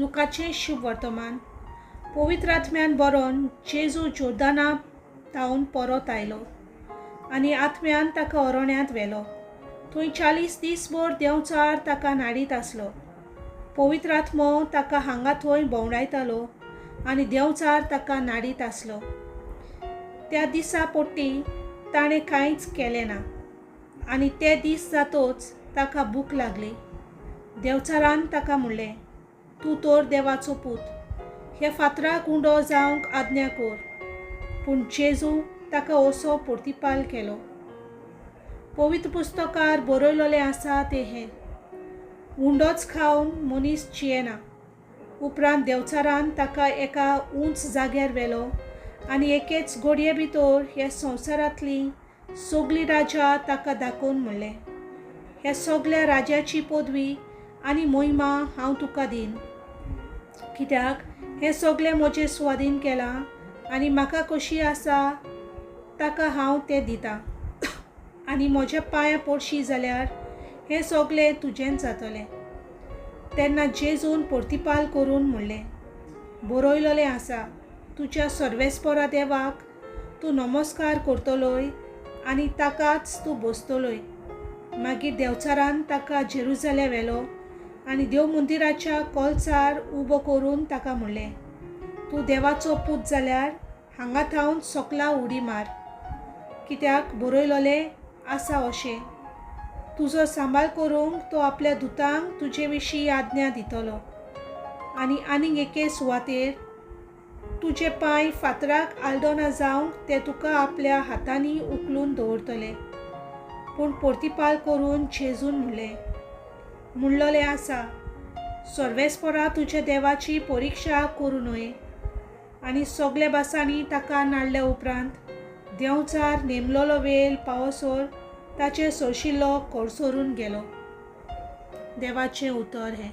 लुकाचें शुभ वर्तमान पवित्र आत्म्यान बरोवन जेजू जोर्दाना थावन परत आयलो आनी आत्म्यान ताका अरण्यांत व्हेलो. थंय 40 दीस भर देंवचार ताका नाडीत आसलो. पवित्र आत्मो ताका हांगा थंय भोंवडायतालो आनी देंवचार ताका नाडीत आसलो. त्या दिसा पोट्टी ताणें कांयच केलें ना आनी ते दीस जातोच ताका भूक लागली. देंवचारान ताका म्हणलें, तूं तर देवाचो पूत, ह्या फातराक उंडो जावंक आज्ञा कर. पूण जेजू ताका असो प्रतिपाल केलो, पवित्र पुस्तकार बरयलेलें आसा तें हें, उंडोच खावन मनीस जियेना. उपरांत देंवचारान ताका एका उंच जाग्यार व्हेलो आनी एकेच घडये भितर ह्या संवसारांतली सगळीं राजा ताका दाखोवन म्हणलें, ह्या सगल्या राजाची पदवी आनी मोहिमा हांव तुका दीन, कित्याक हें सगळें म्हजें स्वाधीन केलां आनी म्हाका कशी आसा ताका हांव तें दितां, आनी म्हज्या पांयां पडशी जाल्यार हें सगळें तुजेंच जातलें. तेन्ना जेजून प्रतिपाल करून म्हणलें, बरयलेलें आसा, तुज्या सर्वेस्परा देवाक तूं नमस्कार करतलोय आनी ताकाच तूं बसतलोय. मागीर देंवचारान ताका जेरुजाल्या व्हेलो आनी देव मंदिराच्या कोलसार उबो करून ताका म्हणलें, तूं देवाचो पूत जाल्यार हांगा थावन सकला उडी मार, कित्याक बरयलेलें आसा अशें, तुजो सांबाळ करूंक तो आपल्या दुतांक तुजे विशीं आज्ञा दितलो आनी आनीक एके सुवातेर तुजे पांय फातराक आलडोना जावंक ते तुका आपल्या हातांनी उखलून दवरतले. पूण प्रतिपाल करून जेजून म्हणलें, म्हणलेलें आसा, सर्वेस्परा तुज्या देवाची परिक्षा करूं न्हय. आनी सगल्या भासांनी ताका नाडल्या उपरांत देंवचार नेमलोलो वेल पावसर ताचे सोशिल्लो कोळसरून गेलो. देवाचें उतर हें.